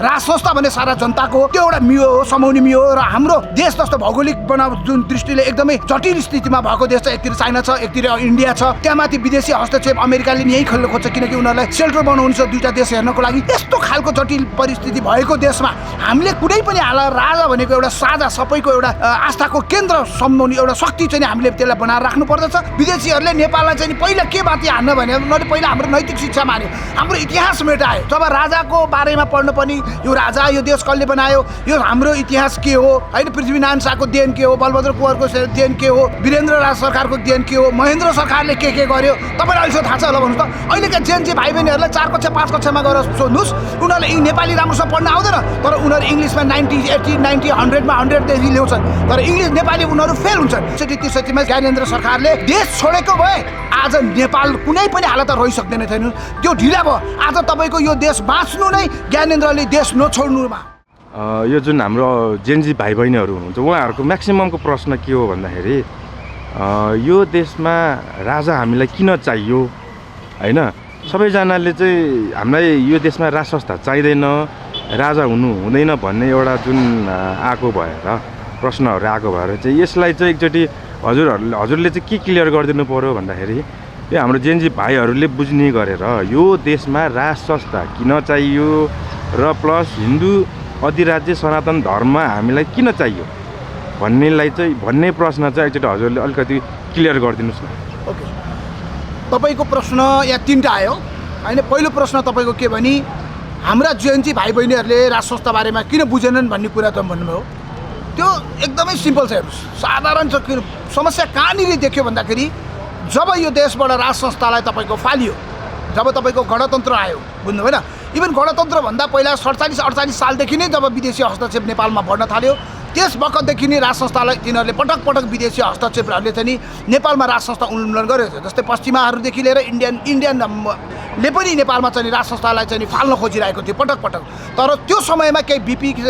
राज संस्था भने सारा जनताको त्यो एउटा मियो हो, समाउने मियो हो। र हाम्रो देश जस्तो भौगोलिक बनाव जुन दृष्टिले एकदमै जटिल स्थितिमा भएको देश छ, एकतिर चाइना छ, एकतिर इन्डिया छ, त्यहाँमाथि विदेशी हस्तक्षेप अमेरिकाले यहीँ खेल्न खोज्छ किनकि उनीहरूलाई सेल्टर बनाउनु छ दुईटा देश हेर्नको लागि। यस्तो खालको जटिल परिस्थिति भएको देशमा हामीले कुनै पनि राजा भनेको एउटा साझा सबैको एउटा आस्थाको केन्द्र सम्झाउने एउटा शक्ति चाहिँ हामीले त्यसलाई बनाएर राख्नु पर्दछ। विदेशीहरूले नेपाललाई चाहिँ पहिला के बाती हान्न भने उनीहरूले पहिला हाम्रो नैतिक शिक्षा मान्यो, हाम्रो इतिहास मेटायो। जब राजाको बारेमा पढ्नु पनि यो राजा यो देश कसले बनायो, यो हाम्रो इतिहास के हो होइन, पृथ्वीनारायण शाहको देन के हो, बलभद्र कुँवरको देन के हो, वीरेन्द्र राज सरकारको देन के हो, महेन्द्र सरकारले के गर्यो तपाईँलाई अहिले थाहा छ होला भन्नुहोस् त। अहिलेका जेएनजी भाइ बहिनीहरूलाई 4 कक्षा 5 कक्षामा गएर सोध्नुहोस्, उनीहरूले नेपाली राम्रोसँग पढ्न आउँदैन, तर उनीहरू इङ्ग्लिसमा 90, 80, 90, 100मा 100 ल्याउँछन्, तर इङ्ग्लिस नेपाली उनीहरू फेल हुन्छन्। 63 ज्ञानेन्द्र सरकारले देश छोडेको भए आज नेपाल कुनै पनि हालत रहि सक्दैन थियो, त्यो ढिला भयो। आज तपाईँको यो देश बाँच्नु नै ज्ञानेन्द्रले देश नछोड्नुमा। यो जुन हाम्रो जेएनजी भाइ बहिनीहरू हुनुहुन्छ उहाँहरूको म्याक्सिममको प्रश्न के हो भन्दाखेरि यो देशमा राजा हामीलाई किन चाहियो होइन, सबैजनाले चाहिँ हामीलाई यो देशमा राज संस्था चाहिँदैन, राजा हुँदैन भन्ने एउटा जुन आएको भएर प्रश्नहरू आएको भएर चाहिँ यसलाई चाहिँ एकचोटि हजुरले चाहिँ के क्लियर गरिदिनु पर्यो भन्दाखेरि यो हाम्रो जेएनजी भाइहरूले बुझ्ने गरेर यो देशमा राज संस्था किन चाहियो र प्लस हिन्दू अधिराज्य सनातन धर्म हामीलाई किन चाहियो भन्ने प्रश्न चाहिँ एकचोटि हजुरले अलिकति क्लियर गरिदिनुहोस् न। ओके, तपाईँको प्रश्न यहाँ 3टा आयो होइन। पहिलो प्रश्न तपाईँको के भने हाम्रा जेएनजी भाइ बहिनीहरूले राज संस्था बारेमा किन बुझेनन् भन्ने कुरा त भन्नुभयो। त्यो एकदमै सिम्पल छ, हेर्नुहोस्, साधारण छ। समस्या कहाँनिर देख्यो भन्दाखेरि जब यो देशबाट राज संस्थालाई तपाईँको फालियो, जब तपाईँको गणतन्त्र आयो, बुझ्नु भएन, इभन गणतन्त्रभन्दा पहिला 47-48 सालदेखि नै जब विदेशी हस्तक्षेप नेपालमा बढ्न थाल्यो त्यस वखतदेखि नै राज संस्थालाई तिनीहरूले पटक विदेशी हस्तक्षेपहरूले चाहिँ नेपालमा राज संस्था उन्मूलन गरेको छ। जस्तै पश्चिमाहरूदेखि लिएर इन्डियनले पनि नेपालमा चाहिँ राज संस्थालाई चाहिँ फाल्न खोजिरहेको थियो पटक। तर त्यो समयमा केही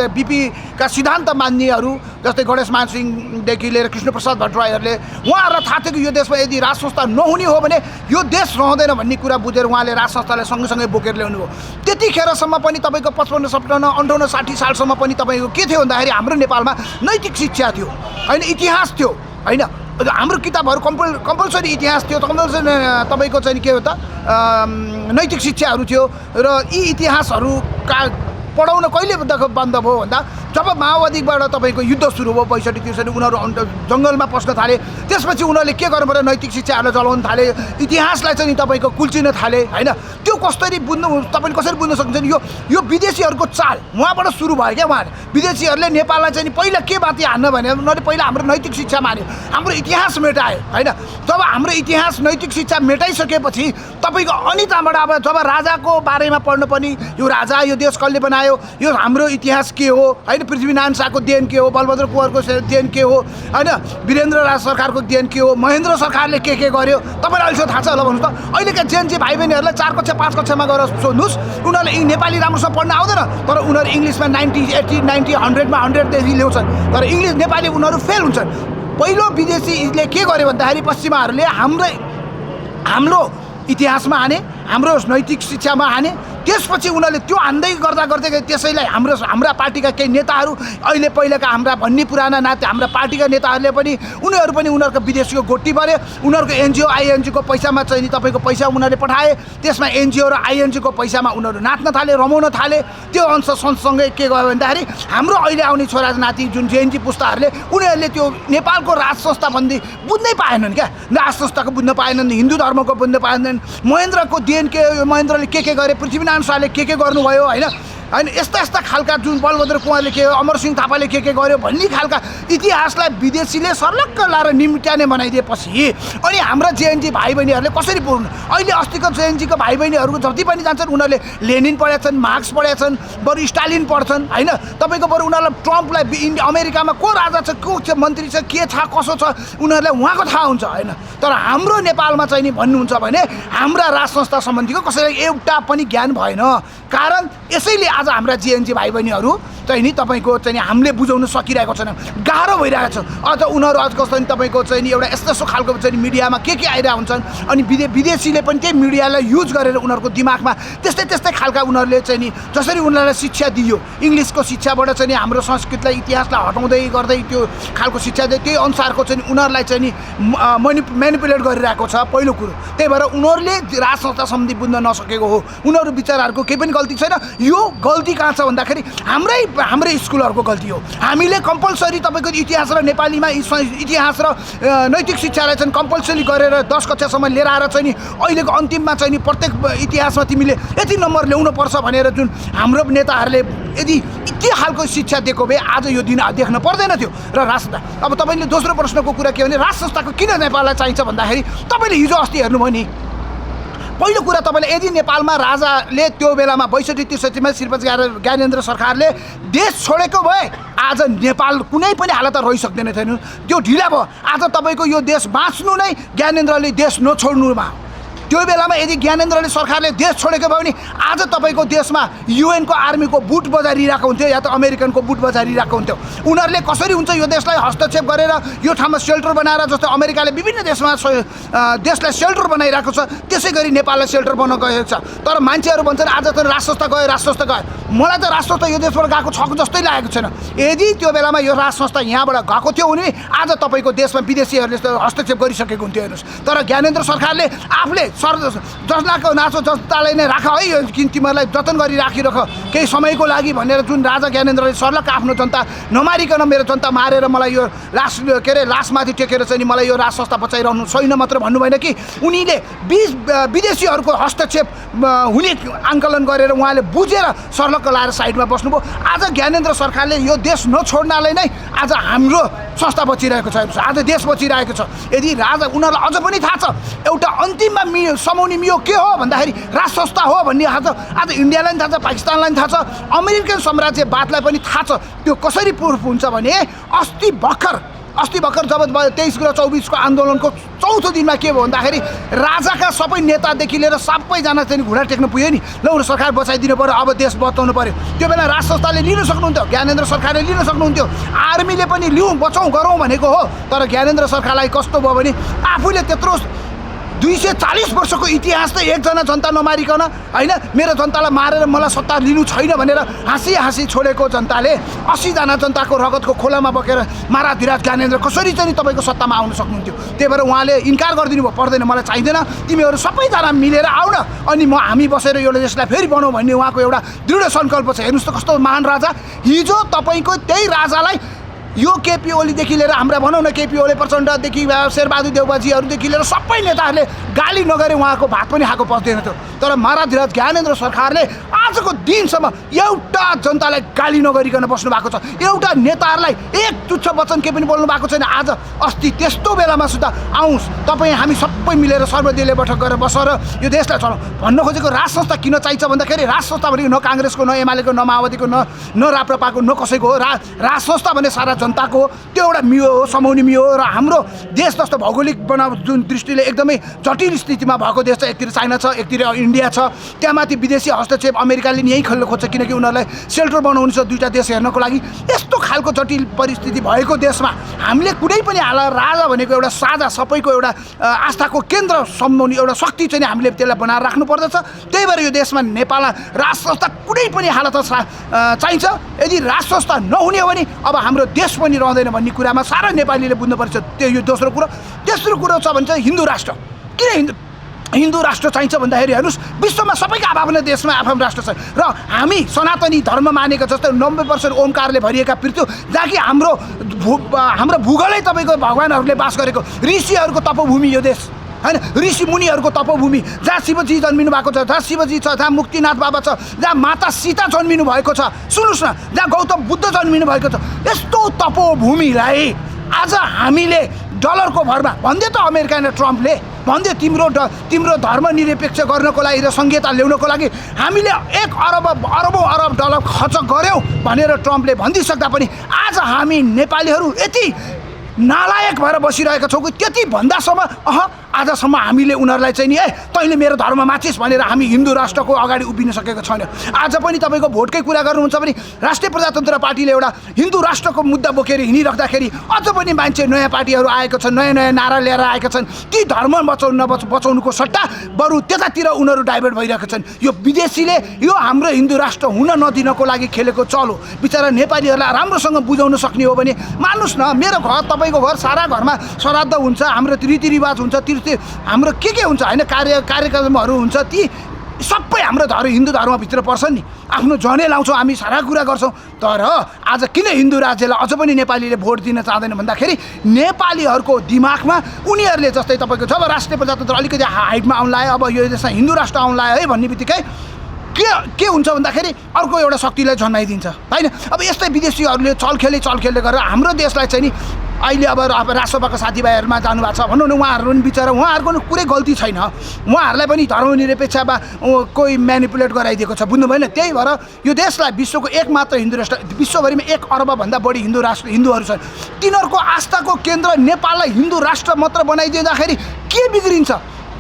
बीपीका सिद्धान्त मान्नेहरू जस्तै गणेशमान सिंहदेखि लिएर कृष्णप्रसाद भट्टराईहरूले उहाँहरूलाई थाहा थियो कि यो देशमा यदि राज संस्था नहुने हो भने यो देश रहँदैन भन्ने कुरा बुझेर उहाँले राज संस्थालाई सँगसँगै बोकेर ल्याउनु हो। त्यतिखेरसम्म पनि तपाईँको 55, 57, 58, 60 सालसम्म पनि तपाईँको के थियो भन्दाखेरि हाम्रो नेपालमा नैतिक शिक्षा थियो होइन, इतिहास थियो होइन। हाम्रो किताबहरू कम्पलसरी इतिहास थियो, कम्पलसरी तपाईँको चाहिँ के हो त नैतिक शिक्षाहरू थियो। र यी इतिहासहरूका पढाउन कहिले बन्द भयो भन्दा जब माओवादीबाट तपाईँको युद्ध सुरु भयो 62-63 उनीहरू जङ्गलमा पस्न थाले, त्यसपछि उनीहरूले के गर्नु पर्यो विदेशी शिक्षाहरूलाई चलाउन थाले, इतिहासलाई चाहिँ तपाईँको कुल्चिन थाले होइन। त्यो कसरी बुझ्नु, तपाईँले कसरी बुझ्न सक्नुहुन्छ यो विदेशीहरूको चाल उहाँबाट सुरु भयो क्या। उहाँले विदेशीहरूले नेपाललाई चाहिँ पहिला के बाती हान्न भने उनीहरूले पहिला हाम्रो नैतिक शिक्षा मान्यो, हाम्रो इतिहास मेटायो होइन। जब हाम्रो इतिहास नैतिक शिक्षा मेटाइसकेपछि तपाईँको अनि त्यहाँबाट अब जब राजाको बारेमा पढ्नु पनि यो राजा यो देश कसले बनायो, यो हाम्रो इतिहास के हो होइन, पृथ्वीनारायण शाहको देन के हो, बलभद्र कुँवरको देन के हो होइन, वीरेन्द्र राज सरकारको देन के हो, महेन्द्र सरकारले के गर्यो तपाईँलाई अहिले थाहा छ होला भन्नुहोस् त। अहिलेका जेएनजी भाइ बहिनीहरूलाई 4 कक्षा 5 कक्षामा गएर सोध्नुहोस्, उनीहरूले नेपाली राम्रोसँग पढ्न आउँदैन, तर उनीहरू इङ्ग्लिसमा 90, 80, 90, 100मा 100 ल्याउँछन्, तर इङ्ग्लिस नेपाली उनीहरू फेल हुन्छन्। पहिलो विदेशीले के गर्यो भन्दाखेरि पश्चिमाहरूले हाम्रो इतिहासमा हाने, हाम्रो नैतिक शिक्षामा हाने। त्यसपछि उनीहरूले त्यो हान्दै गर्दै त्यसैलाई हाम्रा पार्टीका केही नेताहरू अहिले पहिलाका हाम्रा भन्ने पुराना नाते हाम्रा पार्टीका नेताहरूले पनि उनीहरूको विदेशीको गोटी बन्यो। उनीहरूको एनजिओ आइएनजीको पैसामा चाहिँ तपाईँको पैसा उनीहरूले पठाए, त्यसमा एनजिओ र आइएनजीको पैसामा उनीहरू नाच्न थाले, रमाउन थाले। त्यो अंश सँगसँगै के गर्यो भन्दाखेरि हाम्रो अहिले आउने छोरा नाति जुन जेएनजी पुस्ताहरूले उनीहरूले त्यो नेपालको राज संस्था भन्दै बुझ्नै पाएनन् क्या। राज संस्थाको बुझ्न पाएनन्, हिन्दू धर्मको बुझ्न पाएनन्, महेन्द्रको देन के महेन्द्रले के गरे, पृथ्वीनारायण शाहले के गर्नुभयो होइन। यस्ता खालका जुन बलभद्र कुँवरले के, अमरसिंह थापाले के गर्यो भन्ने खालका इतिहासलाई विदेशीले सर्लक्क लाएर निम्त्याने बनाइदिएपछि अनि हाम्रा जेएनजी भाइ बहिनीहरूले कसरी पुर्नु। अहिले अस्तिको जेएनजीको भाइ बहिनीहरू जति पनि जान्छन् उनीहरूले लेनिन पढेछन्, मार्क्स पढेछन्, बरु स्टालिन पढ्छन् होइन। तपाईँको बरु उनीहरूलाई ट्रम्पलाई अमेरिकामा को राजा छ, को मन्त्री छ, के छ, कसो छ, उनीहरूलाई उहाँको थाहा हुन्छ होइन। तर हाम्रो नेपालमा चाहिँ नि भन्नुहुन्छ भने हाम्रा राज संस्था सम्बन्धीको कसैलाई एउटा पनि ज्ञान भएन। कारण यसैले आज हाम्रा जिएनजी भाइ बहिनीहरू चाहिँ नि तपाईँको चाहिँ नि हामीले बुझाउन सकिरहेको छैन, गाह्रो भइरहेको छ। अझ उनीहरू अझ कस्तो नि तपाईँको चाहिँ नि एउटा यस्तो खालको चाहिँ मिडियामा के आइरहेको हुन्छन्, अनि विदेशीले पनि त्यही मिडियालाई युज गरेर उनीहरूको दिमागमा त्यस्तै खालका उनीहरूले चाहिँ नि जसरी उनीहरूलाई शिक्षा दियो इङ्ग्लिसको शिक्षाबाट चाहिँ नि हाम्रो संस्कृतिलाई इतिहासलाई हटाउँदै गर्दै त्यो खालको शिक्षा दियो, त्यही अनुसारको चाहिँ उनीहरूलाई चाहिँ नि म्यानिपुलेट गरिरहेको छ पहिलो कुरो। त्यही भएर उनीहरूले राज संस्था सम्बन्धी बुझ्न नसकेको हो, उनीहरू विचारहरूको केही पनि गल्ती छैन। यो गल्ती कहाँ छ भन्दाखेरि हाम्रै स्कुलहरूको गल्ती हो। हामीले कम्पलसरी तपाईँको इतिहास र नेपालीमा इतिहास र नैतिक शिक्षालाई चाहिँ कम्पलसरी गरेर 10 कक्षासम्म लिएर आएर चाहिँ नि अहिलेको अन्तिममा चाहिँ नि प्रत्येक इतिहासमा तिमीले यति नम्बर ल्याउनुपर्छ भनेर जुन हाम्रो नेताहरूले यदि के खालको शिक्षा दिएको भए आज यो दिन देख्न पर्दैन थियो। र राष्ट्र अब तपाईँले दोस्रो प्रश्नको कुरा के भने राज संस्थाको किन नेपाललाई चाहिन्छ भन्दाखेरि तपाईँले हिजो अस्ति हेर्नुभयो नि, पहिलो कुरा तपाईँले यदि नेपालमा राजाले त्यो बेलामा 62-63मा श्रीपति ज्ञानेन्द्र सरकारले देश छोडेको भए आज नेपाल कुनै पनि हालतमा रहिसक्दैन थियो। त्यो ढिला भयो। आज तपाईँको यो देश बाँच्नु नै ज्ञानेन्द्रले देश नछोड्नुमा, त्यो बेलामा यदि ज्ञानेन्द्रले सरकारले देश छोडेको भयो भने आज तपाईँको देशमा युएनको आर्मीको बुट बजारिरहेको हुन्थ्यो या त अमेरिकनको बुट बजारिरहेको हुन्थ्यो। उनीहरूले कसरी हुन्छ यो देशलाई हस्तक्षेप गरेर यो ठाउँमा सेल्टर बनाएर, जस्तै अमेरिकाले विभिन्न देशमा देशलाई सेल्टर बनाइरहेको छ त्यसै गरी नेपाललाई सेल्टर बनाउन गएको छ। तर मान्छेहरू भन्छन् आज त राज संस्था गयो। मलाई त राज संस्था यो देशबाट गएको छ जस्तै लागेको छैन। यदि त्यो बेलामा यो राज संस्था यहाँबाट गएको थियो भने आज तपाईँको देशमा विदेशीहरूले हस्तक्षेप गरिसकेको हुन्थ्यो। हेर्नुहोस्, तर ज्ञानेन्द्र सरकारले आफूले जसलाको नाचो जनतालाई नै राख है, यो तिमीहरूलाई जतन गरी राखिरख केही समयको लागि भनेर जुन राजा ज्ञानेन्द्रले सर्लक्क आफ्नो जनता नमारिकन मेरो जनता मारेर मलाई यो लासमाथि टेकेर चाहिँ मलाई यो राज संस्था बचाइरहनु छैन मात्र भन्नुभएन कि उनीले विदेशीहरूको हस्तक्षेप हुने आङ्कलन गरेर उहाँले बुझेर सर्लक्क लाएर साइडमा बस्नुभयो। आज ज्ञानेन्द्र सरकारले यो देश नछोड्नाले नै आज हाम्रो संस्था बचिरहेको छ, आज देश बचिरहेको छ। यदि राजा उनीहरूलाई अझ पनि थाहा छ एउटा अन्तिममा समाउने मियो के हो भन्दाखेरि राज संस्था हो भन्ने आज इन्डियालाई पनि थाहा छ, पाकिस्तानलाई पनि थाहा छ, अमेरिकन साम्राज्यवादलाई पनि थाहा छ। त्यो कसरी प्रुफ हुन्छ भने अस्ति भर्खर जब 23 र 24को आन्दोलनको चौथो दिनमा के भयो भन्दाखेरि राजाका सबै नेतादेखि लिएर सबैजना चाहिँ घुँडा टेक्न पुग्यो नि, ल सरकार बचाइदिनु पऱ्यो, अब देश बचाउनु पऱ्यो। त्यो बेला राज संस्थाले लिन सक्नुहुन्थ्यो, ज्ञानेन्द्र सरकारले लिन सक्नुहुन्थ्यो, आर्मीले पनि लिउँ बचाउँ गरौँ भनेको हो। तर ज्ञानेन्द्र सरकारलाई कस्तो भयो भने आफूले त्यत्रो 240 वर्षको इतिहास त एकजना जनता नमारिकन होइन मेरो जनतालाई मारेर मलाई सत्ता लिनु छैन भनेर हाँसी छोडेको जनताले 80जना जनताको रगतको खोलामा बोकेर महाराज ज्ञानेन्द्र कसरी चाहिँ तपाईँको सत्तामा आउन सक्नुहुन्थ्यो। त्यही भएर उहाँले इन्कार गरिदिनु भयो, पर्दैन मलाई चाहिँदैन, तिमीहरू सबैजना मिलेर आऊ न अनि हामी बसेर यो देशलाई फेरि बनाऊ भन्ने उहाँको एउटा दृढ सङ्कल्प छ। हेर्नुहोस् त कस्तो महान राजा। हिजो तपाईँको त्यही राजालाई यो केपी ओलीदेखि लिएर हाम्रा भनौँ न केपी ओली प्रचण्डदेखि शेरबहादुर देउबाजीहरूदेखि लिएर सबै नेताहरूले गाली नगरे उहाँको भात पनि खाएको पस्दैन थियो। तर महाराज ज्ञानेन्द्र सरकारले आजको दिनसम्म एउटा जनतालाई गाली नगरिकन बस्नु भएको छ, एउटा नेताहरूलाई एक तुच्छ वचन के पनि बोल्नु भएको छैन। आज अस्ति त्यस्तो बेलामा सुधा आउँछ तपाईँ हामी सबै मिलेर सर्वदलीय बैठक गरेर बसेर यो देशलाई चलाउँ भन्न खोजेको। राज संस्था किन चाहिन्छ भन्दाखेरि राज संस्था भनेको न काङ्ग्रेसको न एमालेको न माओवादीको न राप्रपाको न कसैको हो। राज संस्था भने सारा जनताको हो, त्यो एउटा मियो हो, समाउने मियो हो। र हाम्रो देश जस्तो भौगोलिक बनावट जुन दृष्टिले एकदमै जटिल स्थितिमा भएको देश छ, एकतिर चाइना छ, एकतिर इन्डिया छ, त्यहाँमाथि विदेशी हस्तक्षेप अमेरिकाले यहीँ खेल्न खोज्छ किनकि उनीहरूलाई सेल्टर बनाउनु छ दुईवटा देश हेर्नको लागि। यस्तो खालको जटिल परिस्थिति भएको देशमा हामीले कुनै पनि राजा भनेको एउटा साझा सबैको एउटा आस्थाको केन्द्र सम्झाउने एउटा शक्ति चाहिँ हामीले त्यसलाई बनाएर राख्नु पर्दछ। त्यही भएर यो देशमा नेपालमा राज संस्था कुनै पनि हालतमा चाहिन्छ। यदि राज संस्था नहुने हो भने अब हाम्रो देश पनि रहँदैन भन्ने कुरामा सारा नेपालीले बुझ्नुपर्छ। त्यो यो दोस्रो कुरो। तेस्रो कुरो छ भने चाहिँ हिन्दू राष्ट्र। किन हिन्दू राष्ट्र चाहिन्छ भन्दाखेरि हेर्नुहोस् विश्वमा सबैको आफ्नै देशमा आफ्नो राष्ट्र छ र हामी सनातनी धर्म मानेको जस्तै 90% ओमकारले भरिएका पृथ्वी जहाँ कि हाम्रो भूगोलै तपाईँको भगवान्हरूले बास गरेको ऋषिहरूको तपोभूमि यो देश होइन, ऋषि मुनिहरूको तपोभूमि जहाँ शिवजी जन्मिनु भएको छ, जहाँ शिवजी छ, जहाँ मुक्तिनाथ बाबा छ, जहाँ माता सीता जन्मिनु भएको छ, सुन्नुहोस् न जहाँ गौतम बुद्ध जन्मिनु भएको छ। यस्तो तपोभूमिलाई आज हामीले डलरको भरमा भन्दै त अमेरिका र ट्रम्पले भन्दै तिम्रो धर्मनिरपेक्ष गर्नको लागि र संहिता ल्याउनको लागि हामीले 1 अरब डलर खर्च गऱ्यौँ भनेर ट्रम्पले भनिदिइसक्दा पनि आज हामी नेपालीहरू यति नालायक भएर बसिरहेका छौँ कि त्यति भन्दासम्म आजसम्म हामीले उनीहरूलाई चाहिँ नि तैँले मेरो धर्म माचिस् भनेर हामी हिन्दू राष्ट्रको अगाडि उभिन सकेको छैन। आज पनि तपाईँको भोटकै कुरा गर्नुहुन्छ भने राष्ट्रिय प्रजातन्त्र पार्टीले एउटा हिन्दू राष्ट्रको मुद्दा बोकेर हिँडिराख्दाखेरि अझ पनि मान्छे नयाँ पार्टीहरू आएको छन्, नयाँ नयाँ नारा लिएर आएका छन्। ती धर्म बचाउनुको सट्टा बरु त्यतातिर उनीहरू डाइभर्ट भइरहेका छन्। यो विदेशीले यो हाम्रो हिन्दू राष्ट्र हुन नदिनको लागि खेलेको चलो बिचरा नेपालीहरूलाई राम्रोसँग बुझाउन सक्ने हो भने मान्नुहोस् न, मेरो घर तपाईँको घर सारा घरमा श्राद्ध हुन्छ, हाम्रो रीतिरिवाज हुन्छ, हाम्रो के हुन्छ होइन, कार्यक्रमहरू हुन्छ, ती सबै हाम्रो हिन्दू धर्मभित्र पर्छन् नि। आफ्नो जनै लाउँछौँ हामी, सारा कुरा गर्छौँ। तर आज किन हिन्दू राज्यलाई अझ पनि नेपालीले भोट दिन चाहँदैन भन्दाखेरि नेपालीहरूको दिमागमा उनीहरूले जस्तै तपाईँको जब राष्ट्रिय प्रजातन्त्र अलिकति हाइटमा आउन लाग्यो, अब यो देशमा हिन्दू राष्ट्र आउन लाग्यो है भन्ने बित्तिकै के हुन्छ भन्दाखेरि अर्को एउटा शक्तिलाई जन्माइदिन्छ होइन। अब यस्तै विदेशीहरूले चलखेलै गरेर हाम्रो देशलाई चाहिँ नि अहिले अब राष्ट्रसभाको साथीभाइहरूमा जानुभएको छ भनौँ न, उहाँहरू पनि बिचरा उहाँहरूको कुनै गल्ती छैन, उहाँहरूलाई पनि धर्मनिरपेक्षमा कोही म्यानिपुलेट गराइदिएको छ, बुझ्नु भएन। त्यही भएर यो देशलाई विश्वको एकमात्र हिन्दू राष्ट्र, विश्वभरिमा 1 अरबभन्दा बढी हिन्दूहरू छन्, तिनीहरूको आस्थाको केन्द्र नेपाललाई हिन्दू राष्ट्र मात्र बनाइदिँदाखेरि के बिग्रिन्छ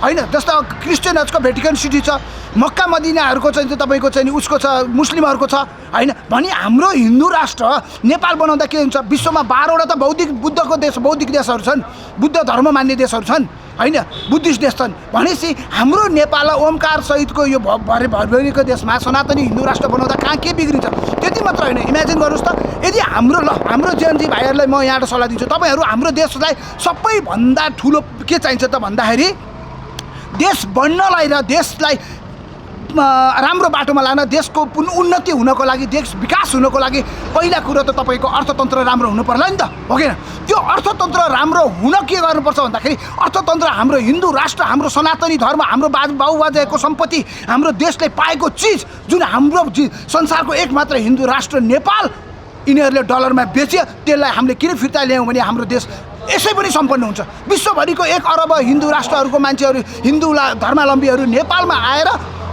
होइन। जस्तो क्रिस्चियनहरूको भेटिकन सिटी छ, मक्का मदिनाहरूको चाहिँ तपाईँको चाहिँ नि उसको छ, मुस्लिमहरूको छ होइन। भने हाम्रो हिन्दू राष्ट्र नेपाल बनाउँदा के हुन्छ, विश्वमा 12वटा त बौद्धिक देशहरू छन्, बुद्ध धर्म मान्ने देशहरू छन् होइन, बुद्धिस्ट देश छन्। भनेपछि हाम्रो नेपाललाई ओमकार सहितको यो भरभरिको देशमा सनातनी हिन्दू राष्ट्र बनाउँदा कहाँ के बिग्रिन्छ। त्यति मात्र होइन, इमेजिन गर्नुहोस् त, यदि हाम्रो जेएनजी भाइहरूलाई म यहाँबाट सल्लाह दिन्छु, तपाईँहरू हाम्रो देशलाई सबैभन्दा ठुलो के चाहिन्छ त भन्दाखेरि देश बन्नलाई र देशलाई राम्रो बाटोमा लान, देशको उन्नति हुनको लागि, देश विकास हुनको लागि पहिला कुरो त तपाईँको अर्थतन्त्र राम्रो हुनु पर्ला नि त, हो कि त्यो अर्थतन्त्र राम्रो हुन के गर्नुपर्छ भन्दाखेरि अर्थतन्त्र हाम्रो हिन्दू राष्ट्र, हाम्रो सनातनी धर्म, हाम्रो बाबुबाजेको सम्पत्ति, हाम्रो देशले पाएको चिज जुन हाम्रो संसारको एकमात्र हिन्दू राष्ट्र नेपाल यिनीहरूले डलरमा बेच्यो, त्यसलाई हामीले किन फिर्ता ल्यायौँ भने हाम्रो देश यसै पनि सम्पन्न हुन्छ। विश्वभरिको 1 अरब हिन्दू राष्ट्रहरूको मान्छेहरू, हिन्दू धर्मावलम्बीहरू नेपालमा आएर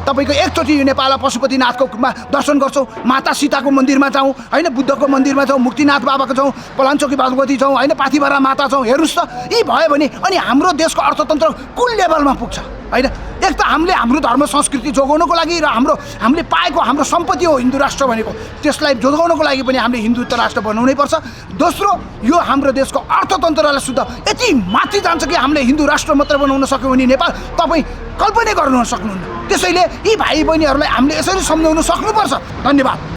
तपाईँको एकचोटि नेपालमा पशुपतिनाथको दर्शन गर्छौँ, माता सीताको मन्दिरमा जाउँ होइन, बुद्धको मन्दिरमा जाउँ, मुक्तिनाथ बाबाको जाउँ, पलाञ्चोकी भगवती जाउँ होइन, पाथिभरा माता जाउँ, हेर्नुहोस् त, यी भयो भने अनि हाम्रो देशको अर्थतन्त्र कुन लेभलमा पुग्छ होइन। एक त हामीले हाम्रो धर्म संस्कृति जोगाउनको लागि र हामीले पाएको हाम्रो सम्पत्ति हो हिन्दू राष्ट्र भनेको, त्यसलाई जोगाउनको लागि पनि हामीले हिन्दुत्व राष्ट्र बनाउनै पर्छ। दोस्रो, यो हाम्रो देशको अर्थतन्त्रलाई शुद्ध यति माथि जान्छ कि हामीले हिन्दू राष्ट्र मात्र बनाउन सक्यौँ भने नेपाल तपाईँ कल्पनै गर्नु सक्नुहुन्न। त्यसैले यी भाइ बहिनीहरूलाई हामीले यसरी सम्झाउन सक्नुपर्छ। धन्यवाद।